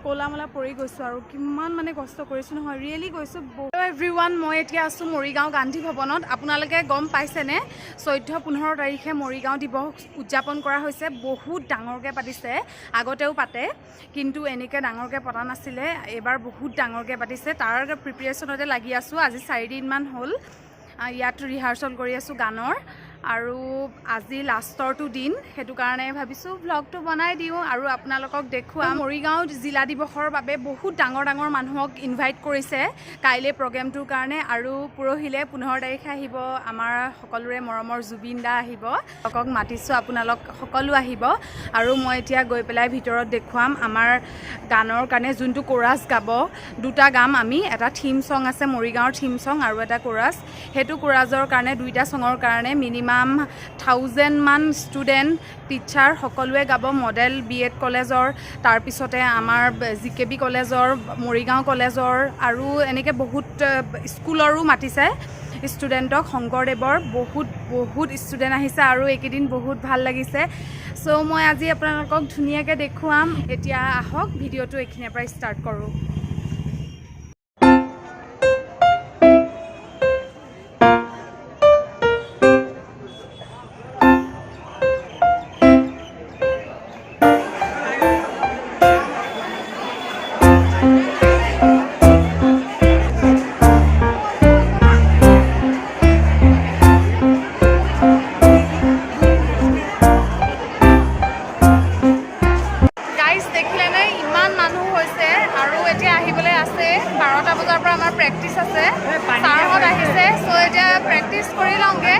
ক'লা মলা পৰি গৈছোঁ আৰু কিমান মানে কষ্ট কৰিছোঁ নহয়, ৰিয়েলি গৈছোঁ। এভৰি ওৱান, মই এতিয়া আছোঁ মৰিগাঁও গান্ধী ভৱনত। আপোনালোকে গম পাইছেনে, 14, 15 তাৰিখে মৰিগাঁও দিৱস উদযাপন কৰা হৈছে। বহুত ডাঙৰকৈ পাতিছে। আগতেও পাতে, কিন্তু এনেকৈ ডাঙৰকৈ পতা নাছিলে। এইবাৰ বহুত ডাঙৰকৈ পাতিছে। তাৰ প্ৰিপেৰেশ্যনতে লাগি আছোঁ। আজি 4 দিনমান হ'ল, ইয়াত ৰিহাৰ্চল কৰি আছোঁ গানৰ আৰু আজি লাষ্টৰটো দিন। সেইটো কাৰণে ভাবিছোঁ ভ্লগটো বনাই দিওঁ আৰু আপোনালোকক দেখুৱাম। মৰিগাঁও জিলা দিৱসৰ বাবে বহুত ডাঙৰ ডাঙৰ মানুহক ইনভাইট কৰিছে কাইলৈ প্ৰগ্ৰেমটোৰ কাৰণে। আৰু পৰহিলৈ 15 তাৰিখে আহিব আমাৰ সকলোৰে মৰমৰ জুবিন দা আহিব। আপোনালোকক মাতিছোঁ, আপোনালোক সকলো আহিব। আৰু মই এতিয়া গৈ পেলাই ভিতৰত দেখুৱাম আমাৰ গানৰ কাৰণে যোনটো কোৰাছ গাব। দুটা গাম আমি। এটা থিম ছং আছে, মৰিগাঁৱৰ থিম ছং, আৰু এটা কোৰাছ। সেইটো কোৰাছৰ কাৰণে, দুইটা ছঙৰ কাৰণে মিনিমাম 1000মান ষ্টুডেণ্ট, টিচাৰ সকলোৱে গাব। মডেল বি এড কলেজৰ, তাৰপিছতে আমাৰ জি কে বি কলেজৰ, মৰিগাঁও কলেজৰ আৰু এনেকৈ বহুত স্কুলৰো মাতিছে ষ্টুডেণ্টক। শংকৰদেৱৰ বহুত বহুত ষ্টুডেণ্ট আহিছে আৰু এইকেইদিন বহুত ভাল লাগিছে। চ' মই আজি আপোনালোকক ধুনীয়াকৈ দেখুৱাম। এতিয়া আহক, ভিডিঅ'টো এইখিনিৰ পৰা ষ্টাৰ্ট কৰোঁ। গাইজ, দেখিলেনে ইমান মানুহ হৈছে? আৰু এতিয়া আহিবলৈ আছে। 12টা বজাৰ পৰা আমাৰ প্ৰেক্টিচ আছে। ছাৰহঁত আহিছে। চ' এতিয়া প্ৰেক্টিচ কৰি লওঁগৈ।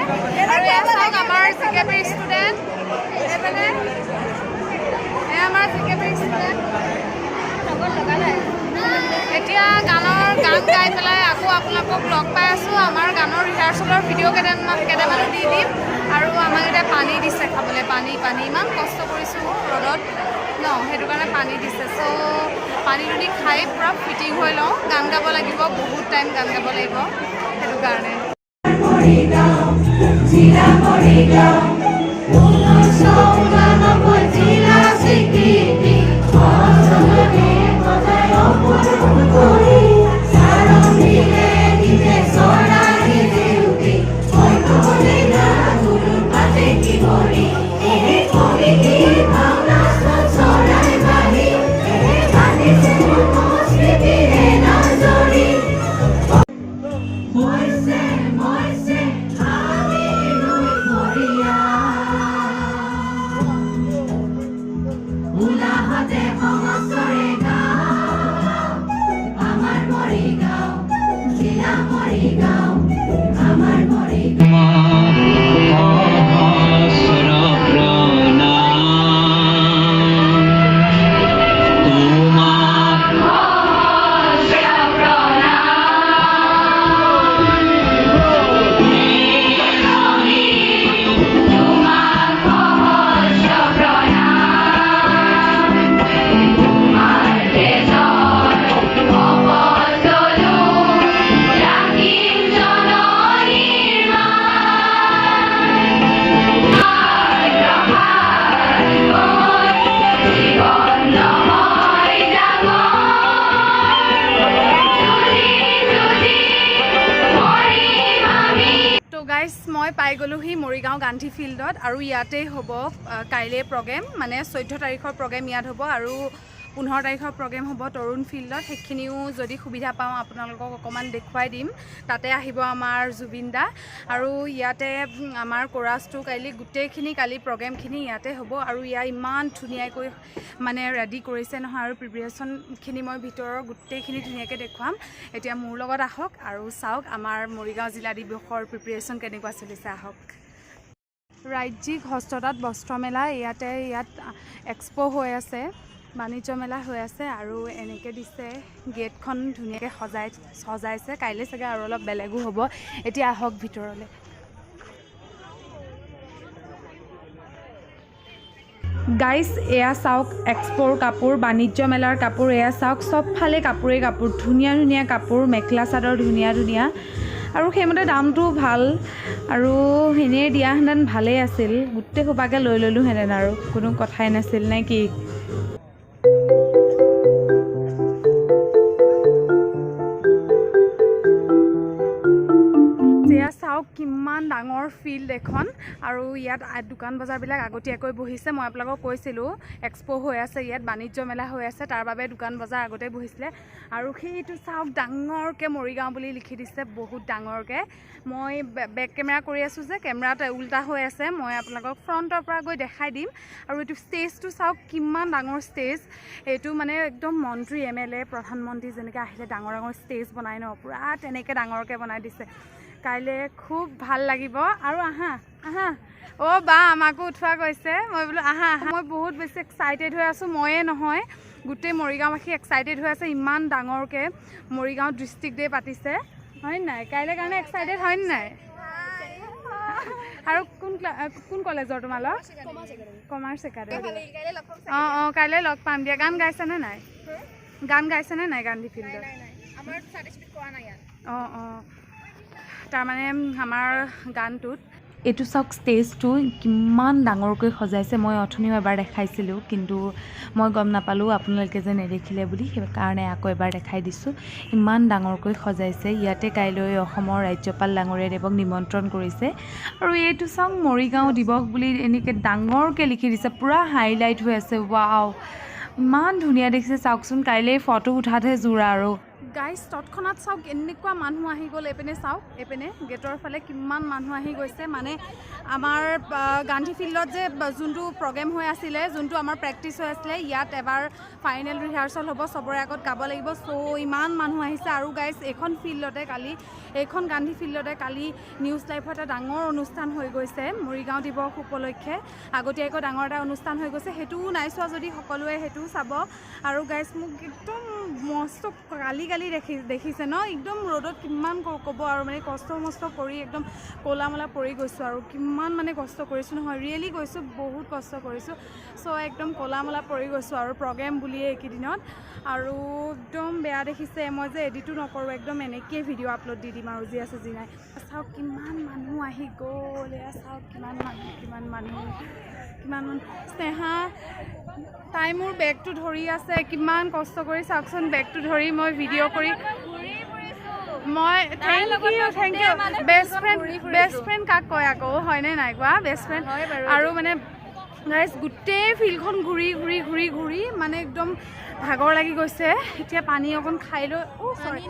আৰু এয়া চাওক, আমাৰ জি কে বিৰ ষ্টুডেণ্ট এইপিনে। এয়া আমাৰ জি কে বিৰ ষ্টুডেণ্ট। এতিয়া গানৰ গান গাই পেলাই আকৌ আপোনালোকক লগ পাই আছোঁ। আমাৰ গানৰ ৰিহাৰ্চেলৰ ভিডিঅ' কেইটামান কেইটামানো দি দিম। আৰু আমাক এতিয়া পানী দিছে খাবলৈ। পানী, পানী। ইমান কষ্ট কৰিছোঁ ৰ'দত ন, সেইটো কাৰণে পানী দিছে। চ' পানী দুনি খাই পূৰা ফিটিং হৈ লওঁ। গান গাব লাগিব, বহুত টাইম গান গাব লাগিব, সেইটো কাৰণে। মৰিগাঁও জিলা, মৰিগাঁও 1989 জিলা স্বীকৃতি সজনে সদায় অপৰূপ কৰি চাৰমিলে দিছে চৰাই জেউতি। হয়তো গুৰু পাতে কি ভৰি এহে কমিটি ভাওনা চৰাই বাঢ়ি এহে বান্ধিছে সংস্কৃতিৰে নাজৰি। হৈছে মইছে আমি নৈ উলাহতে সহস্ৰে গাঁও আমাৰ মৰিগাঁও জিলা, মৰিগাঁও আমাৰ মৰিগাঁও। সহস্ৰ প্ৰণাম তোমাক। সহস্ৰ প্ৰণাম তোমাক, সহস্ৰ প্ৰণাম। তোমাৰ তেজৰ শপত ললো ৰাখিম জননীৰ মান। জীৱন নহয় ডাঙৰ, যুঁজি যুঁজি মৰিম আমি। তো গাইজ, মই পাই গ'লোহি মৰিগাঁও গান্ধী ফিল্ডত আৰু ইয়াতেই হ'ব কাইলৈ প্ৰগ্ৰেম। মানে 14 তাৰিখৰ প্ৰগ্ৰেম ইয়াত হ'ব আৰু 15 তাৰিখৰ প্ৰগ্ৰেম হ'ব তৰুণ ফিল্ডত। সেইখিনিও যদি সুবিধা পাওঁ আপোনালোকক অকণমান দেখুৱাই দিম। তাতে আহিব আমাৰ জুবিন দা। আৰু ইয়াতে আমাৰ কোৰাছটো কাইলৈ গোটেইখিনি, কালি প্ৰগ্ৰেমখিনি ইয়াতে হ'ব। আৰু ইয়াৰ ইমান ধুনীয়াকৈ মানে ৰেডি কৰিছে নহয়। আৰু প্ৰিপেৰেশ্যনখিনি মই ভিতৰৰ গোটেইখিনি ধুনীয়াকৈ দেখুৱাম। এতিয়া মোৰ লগত আহক আৰু চাওক আমাৰ মৰিগাঁও জিলা দিৱসৰ প্ৰিপেৰেশ্যন কেনেকুৱা চলিছে। আহক। ৰাজ্যিক হস্ততাঁত বস্ত্ৰমেলা ইয়াতে, ইয়াত এক্সপ' হৈ আছে, বাণিজ্য মেলা হৈ আছে। আৰু এনেকৈ দিছে, গেটখন ধুনীয়াকৈ সজাইছে। কাইলৈ চাগে আৰু অলপ বেলেগো হ'ব। এতিয়া আহক ভিতৰলৈ। গাইজ, এয়া চাওক এক্সপ'ৰ কাপোৰ, বাণিজ্য মেলাৰ কাপোৰ। এয়া চাওক, চবফালে কাপোৰেই কাপোৰ, ধুনীয়া ধুনীয়া কাপোৰ, মেখেলা চাদৰ ধুনীয়া ধুনীয়া আৰু সেইমতে দামটোও ভাল। আৰু এনেই দিয়াহেঁতেন ভালেই আছিল, গোটেই সোপাকে লৈ ল'লোহেঁতেন আৰু কোনো কথাই নাছিল, নে কি? ফিল্ড এখন আৰু ইয়াত দোকান বজাৰবিলাক আগতীয়াকৈ বহিছে। মই আপোনালোকক কৈছিলোঁ, এক্সপ' হৈ আছে ইয়াত, বাণিজ্য মেলা হৈ আছে, তাৰ বাবে দোকান বজাৰ আগতে বহিছিলে। আৰু সেইটো চাওক, ডাঙৰকৈ মৰিগাঁও বুলি লিখি দিছে, বহুত ডাঙৰকৈ। মই বেক কেমেৰা কৰি আছোঁ যে কেমেৰাত উল্টা হৈ আছে। মই আপোনালোকক ফ্ৰণ্টৰ পৰা গৈ দেখাই দিম। আৰু এইটো ষ্টেজটো চাওক, কিমান ডাঙৰ ষ্টেজ এইটো। মানে একদম মন্ত্ৰী, এমএলএ, প্ৰধানমন্ত্ৰী যেনেকৈ আহিলে ডাঙৰ ডাঙৰ ষ্টেজ বনাই ন, পূৰা তেনেকৈ ডাঙৰকৈ বনাই দিছে। কাইলৈ খুব ভাল লাগিব। আৰু আহা আহা অ' বা, আমাকো উঠোৱা গৈছে। মই বোলো আহা আহা। মই বহুত বেছি এক্সাইটেড হৈ আছোঁ। ময়ে নহয়, গোটেই মৰিগাঁওবাসী এক্সাইটেড হৈ আছে। ইমান ডাঙৰকৈ মৰিগাঁও ডিষ্ট্ৰিক্ট ডে পাতিছে, হয় নাই? কাইলৈ কাৰণে এক্সাইটেড হয় নাই? আৰু কোন কলেজৰ তোমালোক? Commerce academy. অঁ, কাইলৈ লগ পাম দিয়া। গান গাইছেনে নাই? গান গাইছেনে নাই গান্ধী ফিল্ডত? অঁ, তাৰমানে আমাৰ গানটোত। এইটো চাওক, ষ্টেজটো কিমান ডাঙৰকৈ সজাইছে। মই অথনিও এবাৰ দেখাইছিলোঁ, কিন্তু মই গম নাপালোঁ আপোনালোকে যে নেদেখিলে বুলি, সেইকাৰণে আকৌ এবাৰ দেখাই দিছোঁ। ইমান ডাঙৰকৈ সজাইছে। ইয়াতে কাইলৈ অসমৰ ৰাজ্যপাল ডাঙৰীয়াদেৱক নিমন্ত্ৰণ কৰিছে। আৰু এইটো চাওক, মৰিগাঁও দিৱস বুলি এনেকৈ ডাঙৰকৈ লিখি দিছে, পূৰা হাইলাইট হৈ আছে। ৱাও, ইমান ধুনীয়া দেখিছে, চাওকচোন। কাইলৈ ফটো উঠাতহে জোৰা। আৰু গাইজ, তৎক্ষণাত চাওক, এনেকুৱা মানুহ আহি গ'ল। এইপিনে চাওক, এইপিনে গেটৰ ফালে কিমান মানুহ আহি গৈছে। মানে আমাৰ গান্ধী ফিল্ডত যে যোনটো প্ৰগ্ৰেম হৈ আছিলে, যোনটো আমাৰ প্ৰেক্টিচ হৈ আছিলে, ইয়াত এবাৰ ফাইনেল ৰিহাৰ্চেল হ'ব, চবৰে আগত গাব লাগিব। চ' ইমান মানুহ আহিছে। আৰু গাইজ, এইখন ফিল্ডতে কালি, এইখন গান্ধী ফিল্ডতে কালি নিউজ লাইভৰ এটা ডাঙৰ অনুষ্ঠান হৈ গৈছে। মৰিগাঁও দিৱস উপলক্ষে আগতীয়াকৈ ডাঙৰ এটা অনুষ্ঠান হৈ গৈছে। সেইটোও নাই চোৱা যদি সকলোৱে সেইটোও চাব। আৰু গাইজ, মোক একদম মস্ত কালি কালি দেখিছে ন? একদম ৰ'দত কিমান ক'ব আৰু, মানে কষ্ট মষ্ট কৰি একদম ক'লা মলা পৰি গৈছোঁ। আৰু কিমান মানে কষ্ট কৰিছোঁ নহয়, ৰিয়েলি কৈছোঁ, বহুত কষ্ট কৰিছোঁ। চ' একদম ক'লা মলা পৰি গৈছোঁ আৰু প্ৰগ্ৰেম বুলিয়ে এইকেইদিনত। আৰু একদম বেয়া দেখিছে। মই যে এডিটো নকৰোঁ, একদম এনেকৈয়ে ভিডিঅ' আপলোড দি দিম আৰু যি আছে যি নাই। চাওক, কিমান মানুহ আহি গ'ল। এয়া চাওক, কিমান মানুহ, কিমান মানুহ, কিমান মানুহ। স্নেহা, তাই মোৰ বেগটো ধৰি আছে। কিমান কষ্ট কৰি চাওকচোন, বেগটো ধৰি মই ভিডিঅ' কৰি মই। Thank you, thank you, best friend. Best friend কাক কয় আকৌ, হয়নে নাই কোৱা? Best friend. আৰু মানে গাইজ, গোটেই ফিল্ডখন ঘূৰি ঘূৰি ঘূৰি ঘূৰি মানে একদম ভাগৰ লাগি গৈছে। এতিয়া পানী অকণ খাই লৈ, অ' চৰি,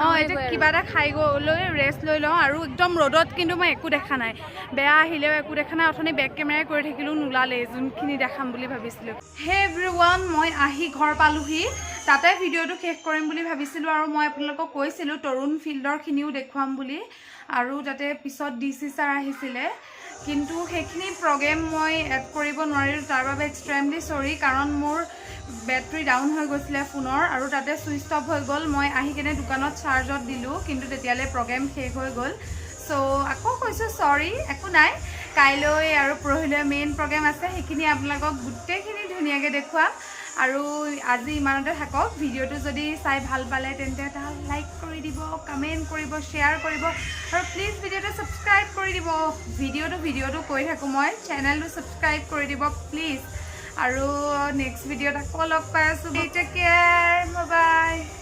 অঁ, এতিয়া কিবা এটা খাই লৈ ৰেষ্ট লৈ লওঁ। আৰু একদম ৰ'দত কিন্তু মই একো দেখা নাই, বেয়া আহিলেও একো দেখা নাই। অথনি বেক কেমেৰাই কৰি থাকিলোঁ, নোলালেই যোনখিনি দেখাম বুলি ভাবিছিলোঁ। হে এভৰি ওৱান, মই আহি ঘৰ পালোহি। তাতে ভিডিঅ'টো শেষ কৰিম বুলি ভাবিছিলোঁ। আৰু মই আপোনালোকক কৈছিলোঁ তৰুণ ফিল্ডৰখিনিও দেখুৱাম বুলি। আৰু তাতে পিছত ডি চি ছাৰ আহিছিলে, কিন্তু সেইখিনি প্ৰগ্ৰেম মই এড কৰিব নোৱাৰিলোঁ। তাৰ বাবে এক্সট্ৰিমলি চৰি, কাৰণ মোৰ বেটাৰী ডাউন হৈ গৈছিলে ফোনৰ আৰু তাতে ছুইচ অফ হৈ গ'ল। মই আহি কেনে দোকানত চাৰ্জত দিলোঁ, কিন্তু তেতিয়ালৈ প্ৰগ্ৰেম শেষ হৈ গ'ল। চ' আকৌ কৈছোঁ চৰি, একো নাই। কাইলৈ আৰু পৰহিলৈ মেইন প্ৰগ্ৰেম আছে, সেইখিনি আপোনালোকক গোটেইখিনি ধুনীয়াকৈ দেখুৱাম। আৰু আজি ইমানতে থাকক। ভিডিঅ'টো যদি চাই ভাল পালে, তেন্তে এটা লাইক কৰি দিব, কমেণ্ট কৰিব, শ্বেয়াৰ কৰিব আৰু প্লিজ ভিডিঅ'টো ছাবস্ক্ৰাইব কৰি দিব। ভিডিঅ'টো কৈ থাকোঁ মই, চেনেলটো ছাবস্ক্ৰাইব কৰি দিব প্লিজ। আৰু নেক্সট ভিডিঅ'ত আকৌ লগ পাই আছোঁ। Take care, bye.